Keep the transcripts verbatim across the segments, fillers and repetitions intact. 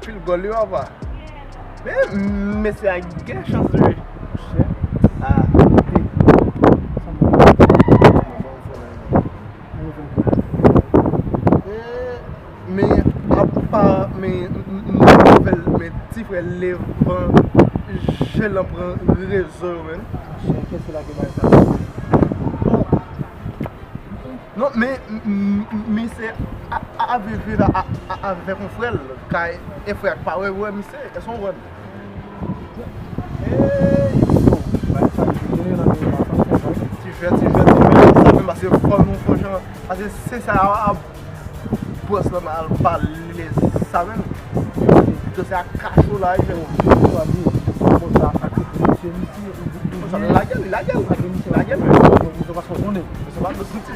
Pil gòl wi papa. Men mesye a gen chans wi. Ah. Men apa men nouvèl men ti frè Levan je l an pran rezo yo men. Non men misye ap viv avèk yon frè l kay e frè pa wè wè misye èske w konprann? Ti fè ti fè ti fè sa menm pase fò nou fò jan pase se sa a bòs lan al pale Sa menm, dosye a kache w la, wi, frè. Konsa, li lage l, li lage l, li lage l. Misye pa sou konnen. Misye pa sou konnen.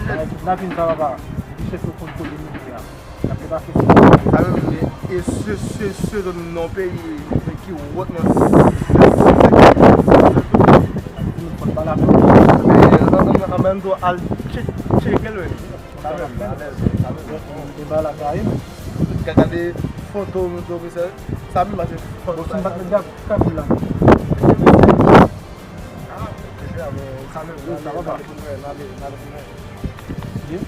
Sa menm, e, e se, se, se nan peyi ki wòt nan an menm tan al tcheke l, wi. Sa menm, alèz, sa menm. Ka gade foto nou tou, mesye. Sa menm pase foto. Bon, si m pa t met gad, kanpe la. Ah, mesye, men sa menm, wi, sa va. N ale pou nou wè, n ale, n ale pou nou wè. Ye.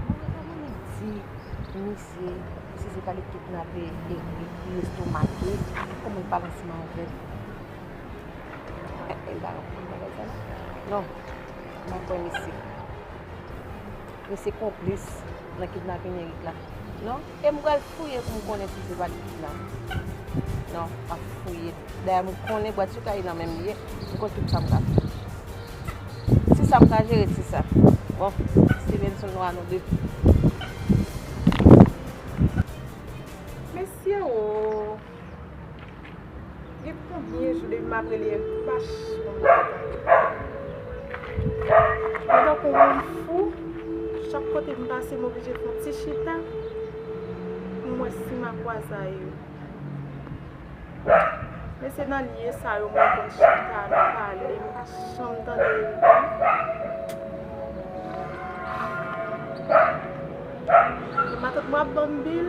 Mwen pa konn di misye si se pa li k kidnape Eric, li estomake, kòman l pa lanse m avè l. E, e, l pa konprann bagay sa non. Non, m pa kwè misye. Misye konplis nan kidnapin Eric la. Non, e m pral fouye pou m konnen si se pa li ki kidnape. Non, m ap fouye. Dayè, m konnen bwat sik la e nan men m li ye. M konn tout sa m ka fè. Ti sa m ka jere, ti sa. Bon, Stevenson, nou a nou de. Mesye o! Gen konbyen jou depi m ap rele Eric, m pa janm tande. Mwen tankou yon moun fou, chak kote m pase, m oblije fè yon ti chita pou m wè si m a kwaze a Eric. Men se nan lye sa yo mwen konn chita, nou pale, m pa janm tande Eric non. Matant mwen ap ban m bil,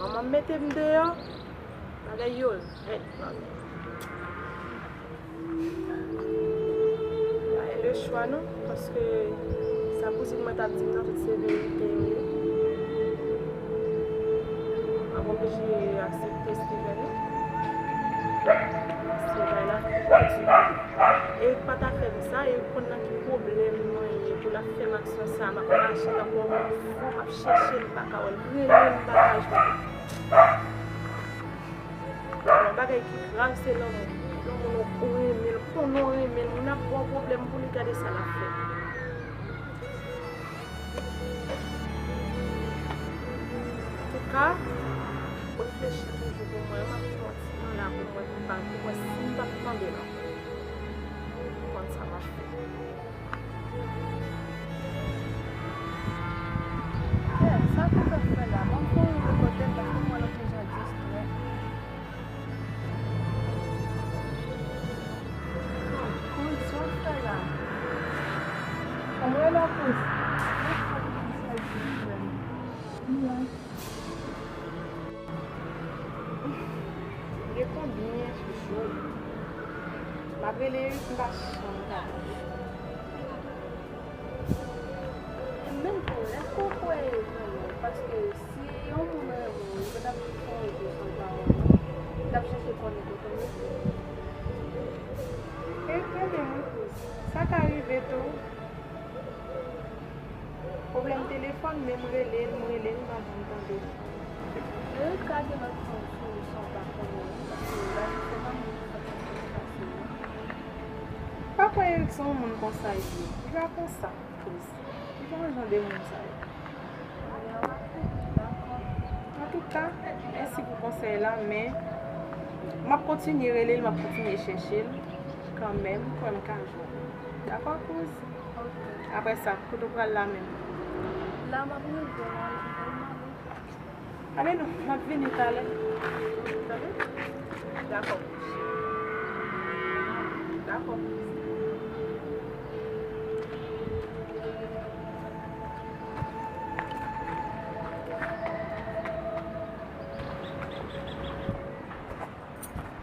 manman m mete m deyò. Bagay yo rèd, manmi. Pa gen lechwa non, paske sa kouzin mwen t ap di m nan, tout se verite yo ye. M ap oblije aksepte Steven wi. Paske bagay la twò di. Eric pa ta fè m sa, Eric konn nan ki pwoblèm mwen ye pou l ap fè m aksyon sa, m ap mache tankou yon moun fou, m ap chèche l, m pa ka wè l, m rele l, m pa ka jwenn li. Yon bagay ki grav se lanmou. Yon moun ou renmen l, konnen w renmen l, moun ap ba w pwoblèm pou li, gade sa l ap fè. Antouka, m reflechi toujou pou mwen, m ap pran ti tan la pou mwen, pou m pa, pou mwen si m p ap tande l ankò. Pou m konn sa m ap fè. Hey, sa Kous ap fè la? Ban m fè yon rive kote l, paske m wè l on ti jan distrè. Kous, sa w ap fè la? Anmwey la Kous. Kous, sa w ap fè la? Gen konbyen jou m ap rele Eric, m pa janm ka tande. Menm tou, èske w kwè Eric renmen w? Paske si yon moun renmen w, li pa t ap fè yon jou san pawòl non. Li t ap chèche konnen kote w ye. Eric renmen m wi Kous. Sa ka rive tou. Pwoblèm telefòn, men m rele l, m rele l, li pa janm tande. Eric ka gen lòt fanm sou ou san w pa konnen, paske la, se pa moun ki fè konnen fasil non. Pa kwè Eric se yon moun konsa, li ye. Li pa konsa, Kous. Li pa yon jan de moun sa yo. Antouka, mèsi pou konsèy la, men m ap kontinye rele l, m ap kontinye chèche l kanmenm, kwè m ka jwenn. Dakò, Kous? Apre sa, kote w pral la menm? La, m ap rive la, m ap rive. Ale non, m ap vini talè. Tande? Dakò. Dakò.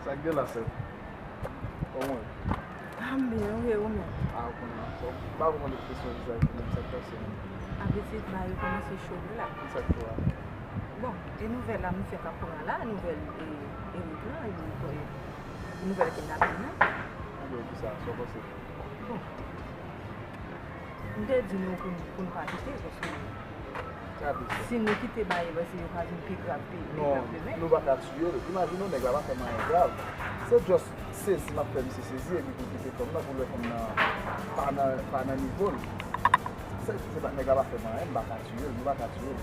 Sa k gen la, sè? Kòman w ye? Ah, m byen, ou ye ou menm? Ah, ou konnen, m pa vrèman de kesyon vizaj pwoblèm sa k pase non. Apetit ba yo kòmanse cho vre la. Ki sa k cho a? Bon, e nouvèl la m fèk ap pran la, nouvèl e, Eric lan, e, e, nouvèl kidnapin nan. Nouvèl ki sa, sa w panse? Bon. M te di nou pou n, pou n pa kite, paske Si nou kite bagay yo, se yo ka vin pi grav, pi, pi grav demen. Non, nou pa ka tiye l. Imajine w, nèg la pa fè m anyen grav. Se just sezi m ap fè misye sezi epi pou l kite fèm nan, pou l wè fèm nan pa nan, pa nan nivo l. Se, se pa, nèg la pa fè m anyen, m pa ka tiye l, nou pa ka tiye l.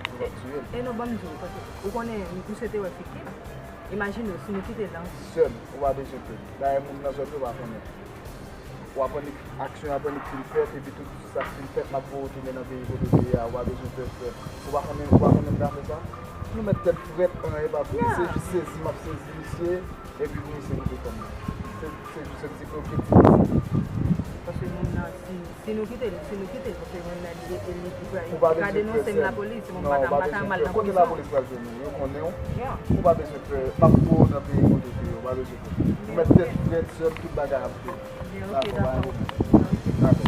Nou p ap tiye l. E non, ban m di w, paske ou konnen misye te wè fi kib. Imajine w, si nou kite l an. Sè m, ou pa bezwen pè. Dayè, moun nan zòn yo pa konnen. W ap annik, aksyon ap annik fin fèt, epi tout sa k fin fèt, m ap voye w tounen nan peyi kote w te ye a, w pa bezwen pè frè. Ou pa konnen, ou pa konnen m ka fè sa? Nou mèt tèt frèt, anyen pa pou misye, jis sezi m ap sezi misye, epi pou misye kite fèm nan. Se, se, se, se objektif misye. Paske moun nan, si, si nou kite l, si nou kite l, paske moun nan, li, li, li, li, li ka denonse m lapolis, mwen m pa ta, m pa ta mal nan prizon. Kote lapolis pral jwenn ou? Yo konnen w. Ou pa bezwen pè, m ap voye w nan peyi kote w te ye, ou pa bezwen pè. Ou mèt tèt frèt, sè m, tout bagay ap fèt. Dakò, pa gen pwoblèm. Dakò.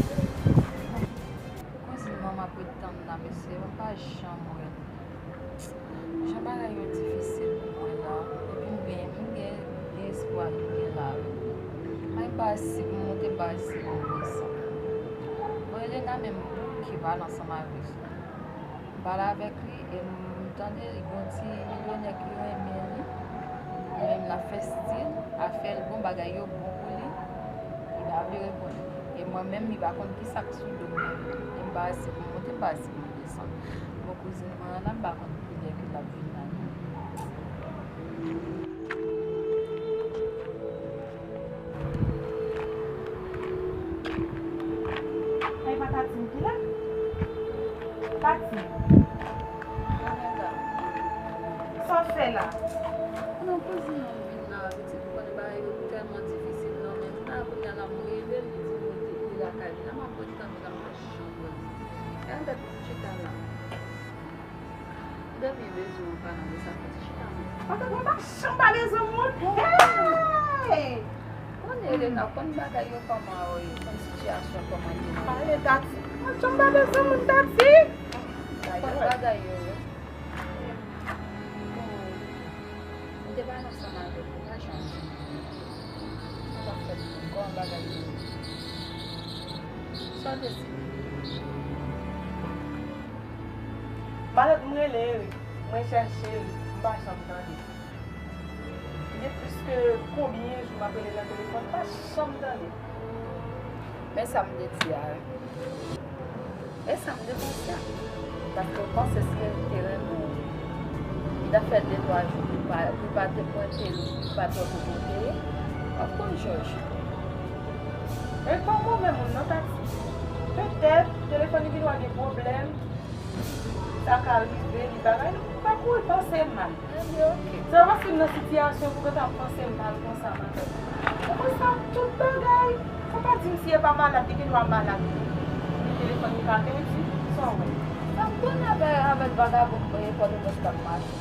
Kouzin mwen, m ap ret tann la, mesye, mwen pa janm wè l. Jan bagay yo difisil pou mwen la, epi m gen, m gen, gen espwa m gen la, wi. Ay, m pa resi pou m monte, m pa resi pou m desann. Bon, Elena menm bouke pale ansanm avèk li. M pale avèk li e m tande li gon ti milyonè ki renmen li. Li menm l ap fè stil, afè l bon, bagay yo bon pou li. Li pa vle reponn. E mwen menm, li pa konn ki sa k sou do m. E m pa resi pou m monte, m pa resi pou m desann. Bon, kouzin mwen an la, m pa konn kilè ke l ap vin la non. Ay, pa Tati m ki la? Tati. Sa w fè la? Non, kouzin mwen vin la, pitit, ou konnen bagay yo tèlman difisil nan men m la, kounye a la m rele l, li di m li lakay li la, m ap ret tann li la, m pa janm wè l. E anbèt pou m chita la. Depi bezwen w pa nan men sa fè ti chita men. Papa, mwen pa janm pa bezwen moun. Hey! Konn Elena, konn bagay yo kòman yo ye, konn sitiyasyon kòman yo ye. Ale, Tati. Mwen janm pa bezwen moun, Tati. Konn bagay yo ye. Bon, m te pale ansanm avèk ou, pa janm di m. Sa w ap fè pou mwen? Kòman bagay yo ye? Sa w deside? Malòt, m rele Eric, mwen chèche l, m pa janm tande. Gen plis ke konbyen jou m ap rele nan telefòn, m pa janm tande. Men sa m te di a, wi. E sa m te panse a. Paske w panse si Eric te renmen w, li t ap fè de twa jou pou l pa, pou l pa te pwente l, pou l pa t wè kote w te ye. W ap konn Jòj. Eric pa yon move moun non, Tati. Petèt, telefòn li gendwa gen pwoblèm. Sa ka rive, li bagay, nou pa kouri panse mal. Ebyen, oke. Se pa paske m nan sitiyasyon pou gentan ap panse mal konsa, madanm. Ou konn sa, tout bagay. Fò pa di m si e pa malad, li gendwa malad. Li telefòn li ka pèdi, sa w wè. Sa m konnen avè-, avèk vagabon, e, Pòtoprens k ap mache.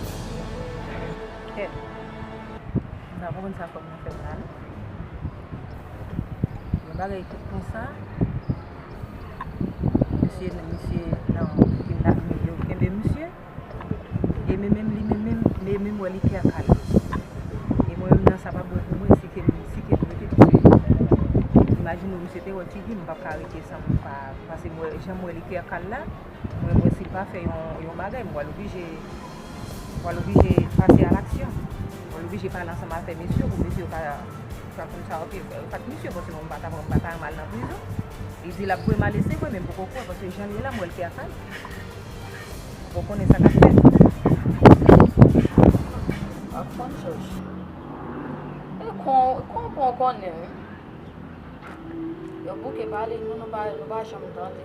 Kèt. M pa konprann sa kòb nan fè m la, non. Yon bagay tout konsa. Misye, misye nan kidnapin yo kenbe misye. E men menm li menm, menm, men menm wè li kè kal. E mwen menm nan sa pa bon pou mwen, si ke, si ke m rete, paske imajine w, misye te wè figi m, m p ap ka rete san m pa, paske m wè, jan m wè li kè kal la, mwen, mwen si l pa fè yon, yon bagay, m pral oblije, m pral oblije pase a laksyon. M pral oblije pale ansanm avè mesye yo pou mesye yo ka, ka konn sa yo te fè. Yo pa t misye, paske mwen m pa ta, m pa ta mal nan prizon. Li di l ap voye m ale, se vre, men m poko kwè, paske jan l ye la, m wè l kè kal. Ou konnen sa k ap fèt. Ap konn Jòj. E kon, kon, kon konnen, wi. Yo bouke pale, nou, nou pa, nou pa janm tande.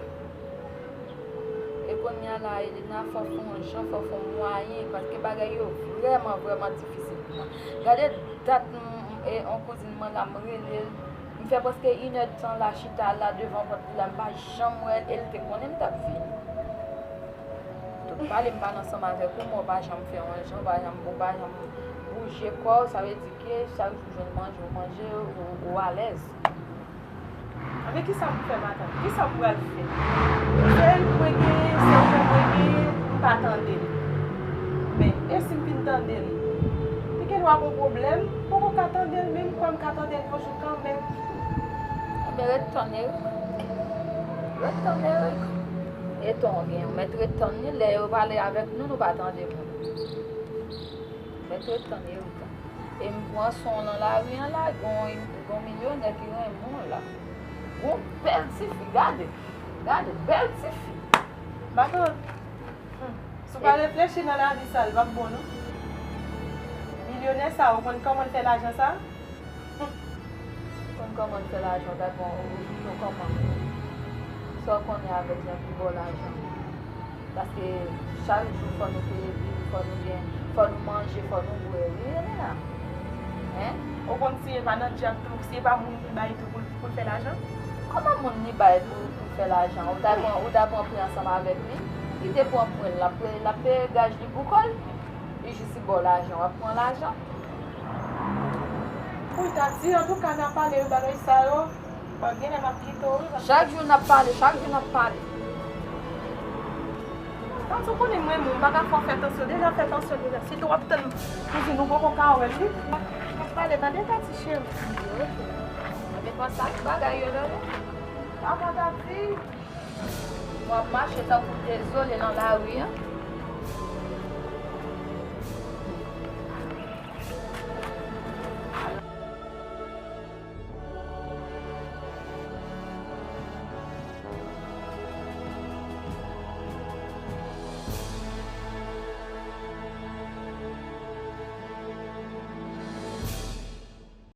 E kounye a la, Elena, fò w fè yon jan, fò w fè yon mwayen, paske bagay yo vrèman, vrèman difisil pou mwen. Gade dat m, m, e, yon kouzin mwen la, m rele l. M fè prèske inèdtan la, chita la, devan pòt li la, m pa janm wè l, e l te konnen m t ap vini. Tout pale m pale ansanm avèk ou, men w pa janm fè yon jan, w pa janm, w pa janm bouje kò w, sa vle di ke chak jou w jwenn manje, w manje, w, w alèz. Anben, kisa m fè, madanm? Kisa m pral fè? Se l mwen genyen, se l mwen genyen, m pa tande l. Men, e si m fin tande l? Li gendwa gon pwoblèm, m poko ka tande l, men m kwè m ka tande l yon jou kanmenm. Anben, ret tann Eric. Ret tann Eric. Etan w gen, w mèt ret tann li, lè yo pale avèk nou, nou pa tande moun. Mèt ret tann Erika. E m pran son nan lari an la, gon, gon milyonè ki renmen w la. Gon bèl tifi, gade. Gade, bèl tifi. Matant, hmm, si w pa reflechi nan lavi sa, l p ap bon non. Milyonè sa, ou konn kòman l fè lajan sa? Konn kòman l fè lajan, w ta pran ou pito kòman. Sa w konnen avèk jan ki ba w lajan. Paske chak jou fò nou peye bil, fò nou gen, fò nou manje, fò nou bwè. Wi, Elena. Hein? Ou konn si e pa nan djab tou, si e pa moun li bay tou pou, pou l fè lajan? Kòman moun li bay pou, pou l fè lajan? Ou ta pran, ou ta pran pri ansanm avèk li? Li te pran pri l, l ap, l ap peye gaj li pou kò l. Li jis li ba w lajan, w ap pran lajan. Wi, Tati, antouka, n a pale de bagay sa yo. Bon, genlè m ap kite w, wi, paske chak jou n ap pale, chak jou n ap pale. Tati, ou konnen mwen, mwen, m pa ka fè w fè tansyon. Deja fè tansyon deja. Sitou w ap tann kouzin ou poko ka wè l, wi. M ap pale, tande, Tati cheri. Mwen te panse ak bagay yo, tande. Apa, Tati? Mwen ap mache tankou dezole nan lari an.